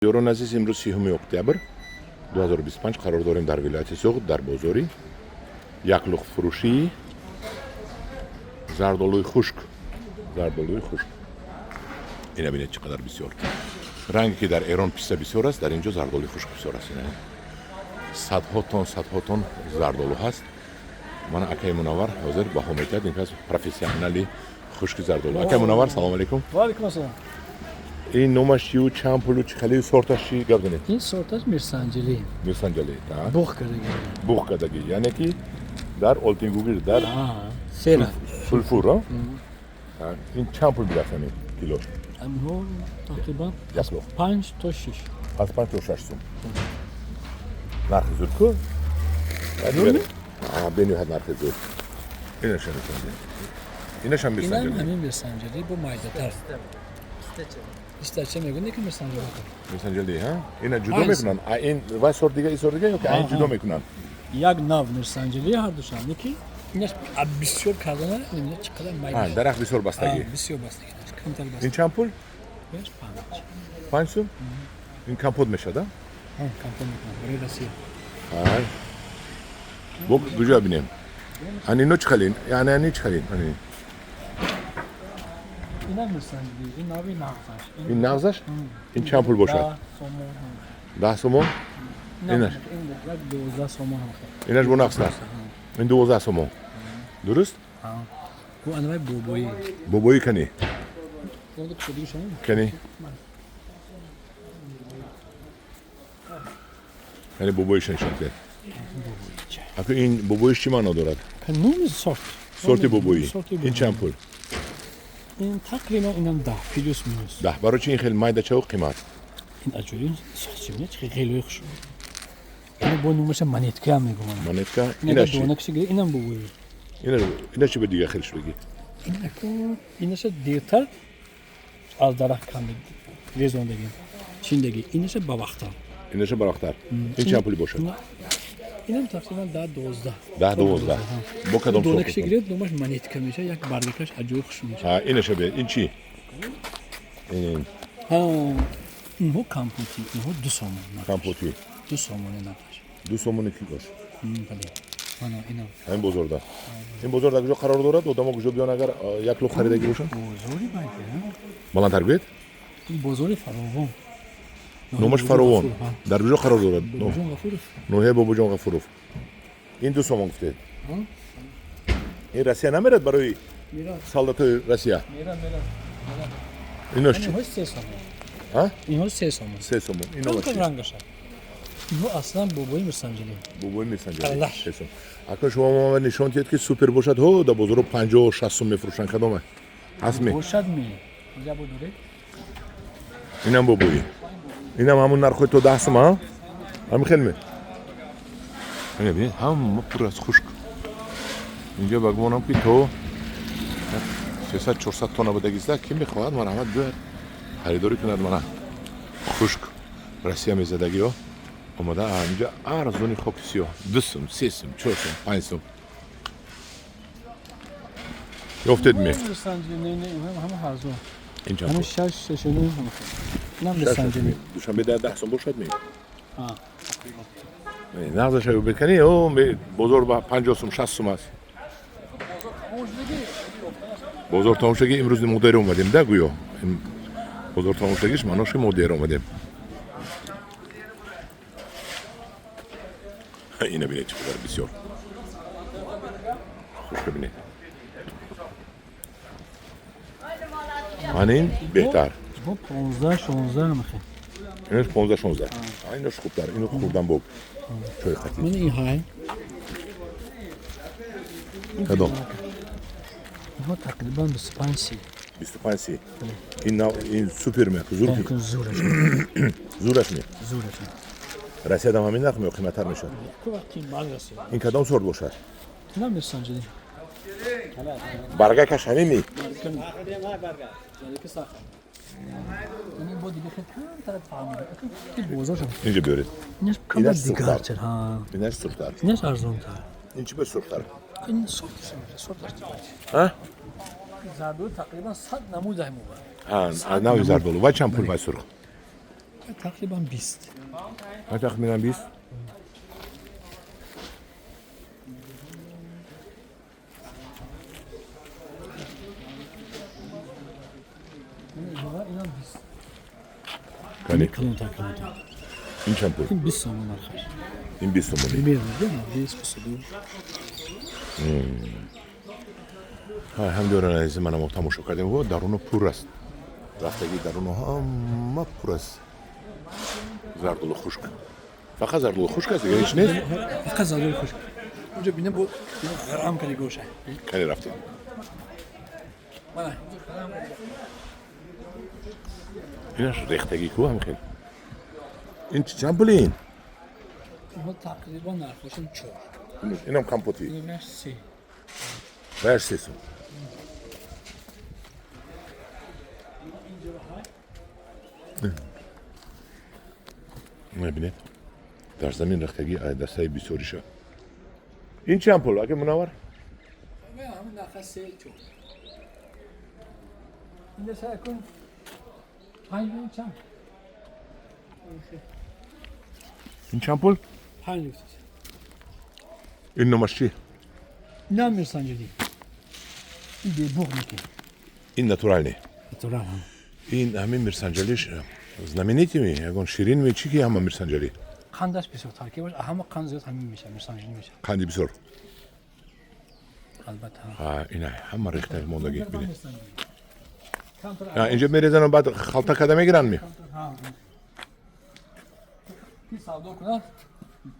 Ёрон азиз, имрӯз 30 октябр 2025 қарор дорем дар вилояти Суғд, дар бозори яклухтфурӯшии зардолуи хушк. Зардолуи хушк. Ина бинед, чӣ қадар бисёр. Ранге ки дар Эрон писта бисёр аст, дар ин ҷо зардолуи хушк бисёр аст. Ина садҳо тон, садҳо тон зардолу ҳаст. Мана акаи Мунаввар ҳозир баҳо метиҳад. Ин кас профессионали хушки зардолу. Акаи Мунаввар, салому алейкум. Ва алейкум ассалом. Ин номаш чию, чанд пулу, чӣ хеле сорташ, чӣ гап занед? Ин сорташ Мирсанҷилӣ. Мирсанҷалӣ. Буғ кардагӣ. Буғ кардагӣ, яъне ки дар олтингугир дар сера. Сулфур. Ин чанд пул будааст ҳамин кило? Амҳо тақрибан якло 5 то 6. Аз 5 то 6 сум. Нархи зур ку? Бениҳоят нархи зур. Инашам мирсанҷалӣ, инашам Инам мирсанҷалӣ. Ҳамин Мирсанҷилӣ, бо майдатар. Истача мегӯянд, ки Мирсанҷилӣ. Мирсанҷалӣ, ҳа, ина ҷудо мекунанд, а ин вай сорт дига, ин сорт дига, ё ки ин ҷудо мекунанд? Як нав Мирсанҷилӣ ҳардушам, ки инаш бисёр кардана, ина чӣ қадар майда. Дарахт бисёр бастагӣ. Бисёр бастагӣ, камтар Ин бастагӣ. Чанд пул? Инаш 5. 5 сум. Ин компот мешавад, а? Компот мекунам барои Россия. Ай, бо куҷо бинем? Ани ино чӣ халин? Яъне ани чӣ халин? Ани Инам Мирсанҷилӣ, ин нави нағзаш. Ин нағзаш. Ин чанд пул бошад? 10 сомон. 10 сомон. Инаш? Ин як 12 сомон ҳам. Инаш бо нағзтар. Ин 12 сомон, дуруст? Бу анвай бобоӣ. Бобоӣ кани? Кани, яъне бобоиша нишон диҳед. Аку ин бобоиш чӣ маъно дорад? Номи сорт. Сорти бобоӣ. Ин чанд пул? Ин тақрибан инам 10, плюс минус. 10. Барои чи ин хеле майдачаву қимат? Ин аҷоиб сорт, чи хеле хуш. Ин бо номаша монетка ҳам мегӯянд. Монетка. Инаш Инаш чи? Донакши гире, инам бобоӣ. Инаш чи ба дига хел шудагӣ? Инаша дертар аз дарахт кам резондагӣ, чиндагӣ, инаша бавақттар. Инаша барвақттар. Ин чанд пули бошад? Инам тақрибан 10, 12. 10, 12. Бо кадом Донакши сорт? гиред, номаш монетка мешавад, як баргакаш аҷоиб хуш мешавад. Инаша бе, ин чи, ин? Инҳо компоти, инҳо 2 сомон. Компоти. 2 сомони нархаш. 2 сомони килош? Бале, мана инам. Ҳамин бозорда. Ин бозор дар куҷо қарор дорад? Одамо куҷо биён, агар як лух харидагӣ бошанд? Бозори байда. Баландтар гӯед. Ин бозори Фаровон. Номаш Фаровон. Дар куҷо қарор дорад? Бобоҷон Ғафуров. Ноҳияи Бобоҷон Ғафуров. Ин 2 сомон гуфтед. Ин Россия намерад барои солдатои Россия? Инош чи? Инҳо 3 сомон. Инҳо 3 сомон. 3 сомон. Ино чи рангаша? Инҳо аслан бобои Мирсанҷилӣ. Бобои Мирсанҷилӣ, 3 сом. Ака, шумо ма нишон диҳед, ки супер бошад. Ҳо, дар бозоро 50, 60 сум мефурӯшанд. Кадома ҳаст ме? Бошад ме? Доред. Инам бобоӣ, инам ҳамун нархҳои то 10 сум, а ҳамин хел ме? Ина бинед, ҳама пур аз хушк. Инҷо ба гумонам, ки то 300, 400 тонна будагиста. Кӣ мехоҳад, марҳамат, биёяд, харидорӣ кунад. Мана хушк Россия мезадагиҳо омода инҷа, арзони хоки сиёҳ: 2 сум, 3 сум, 4 сум, 5 сум. Ёфтед ме? Ин чанд? Душанбе 10 сум бошад ме? Нағзаша бекани, бозор ба 50 сум, 60 сум аст. Бозор тамом шудагӣ. Имрӯз мо дер омадем да, гӯё бозор тамом шудагиш маънош, ки мо дер омадем. Ина бинед, чӣ қадар бисёр хушка. Бинед, ман ин беҳтар. 15, 16. Инаш 15, 16, инаш хубтар. Ино хурдан бо чой қатӣ. Ин ҳай. Кадом? Инҳо тақрибан 25, 30. 25, 30. Ин ин супер ме, зур? Зураш. Зураш ме? Зураш. Россиядам ҳамин нарх ме, қиматтар мешавад? Ин кадом сорт бошад? Инам Мирсанҷилӣ. Баргакаш ҳамин ми? Ин бо дига хел камтар фаҳмида. Инҷа биёред. Инаш камтар дигартар. Инаш сурхтар. Инаш арзонтар. Ин чӣ ба сурхтар? Ин сорташ, сорташ. Зардолу тақрибан 100 намуд ҳамова. Нави зардолу. Вай чанд пул, вай сурх? Тақрибан 20. Тахминан 20. Инам 20. Кани? Калонтар, калонтар. Ин чанд пул? Ин 20 сомон нархаш. Ин 20 сомонӣ. 20, 22. Ҳамдиёрон азизи мана мо тамошо кардем, во даруно пур аст. Рафтагӣ даруно ҳама пур аст. Зардолу хушк. Фақат зардолу хушк аст, дигар ҳеч нест? Фақат зардолу хушк. Унҷо бинем, бо ғарам карди гоша. Кани рафтем. Мана. Инаш рехтагӣ ку ҳам хел. Ин чанд пули ин? Инҳо тақрибан нархошон 4. Инам компоти. Инаш 3. Ваяш 3 сум. Мебинед, дар замин рехтагӣ дастаи бисёриша. Ин чанд пул, ака Мунаввар? Ҳамин нарха 3, 4. Инҷа сай кун 5 чанд? Ин чанд пул? 5 гуфтед. Ин номаш чӣ? Инам Мирсанҷалӣ. Ин бебуғ меки. Ин натуральный. Натурал. Ин ҳамин Мирсанҷалиш знаменитыми, ягон ширин чӣ ки ҳама Мирсанҷалӣ? Қандаш бисёр таркибаш, ҳама қанд зиёд ҳамин мешавад, Мирсанҷалӣ мешавад. Қанди бисёр. Албатта. Ина ҳама рехта мондагӣ бинед. Инҷо мерезанд, баъд халта карда мегиранд ми? Ки савдо кунад,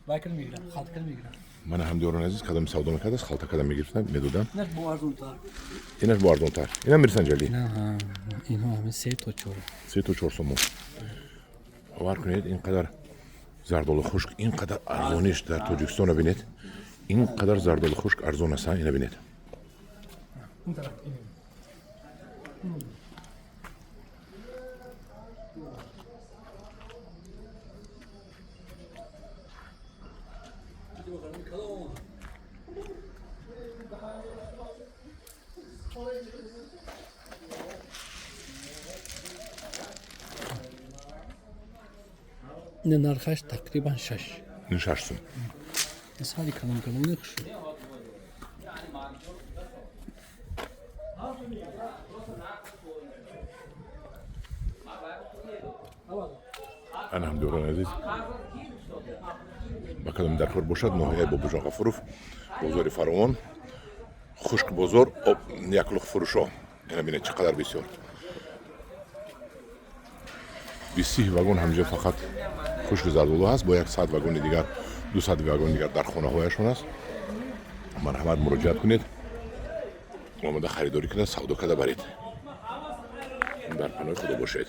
вай карда мегиранд, халта карда мегиранд. Мана ҳамдиёрон азиз, кадоми савдо мекардааст, халта карда мегирифтанд, медоданд. Инаш бо арзонтар. Инаш бо арзонтар. Инам Мирсанҷалӣ. Инҳо ҳамин 3 то 4. 3 то 4 сомон. Бовар кунед, ин қадар зардолу хушк, ин қадар арзониш дар Тоҷикистонро бинед. Ин қадар зардолу хушк арзон аст, ина бинед. Ин тараф. Ин нархаш тақрибан 6. Ин 6 сум. Сари калон калони хушрӯ. Ана ҳамдиёрон азиз, ба кадом дар кор бошад, ноҳияи Бобоҷон Ғафуров, бозори Фаровон, хушк бозор, об яклух фурӯшо. Ина бинед чӣ қадар бисёр. 20 вагон ҳамҷо фақат хушк зардолу ҳаст, бо 100 вагони дигар, 200 вагони дигар дар хонаҳояшон аст. Марҳамат, муроҷиат кунед, омода харидорӣ кунед, савдо карда баред. Дар паноҳи Худо бошед.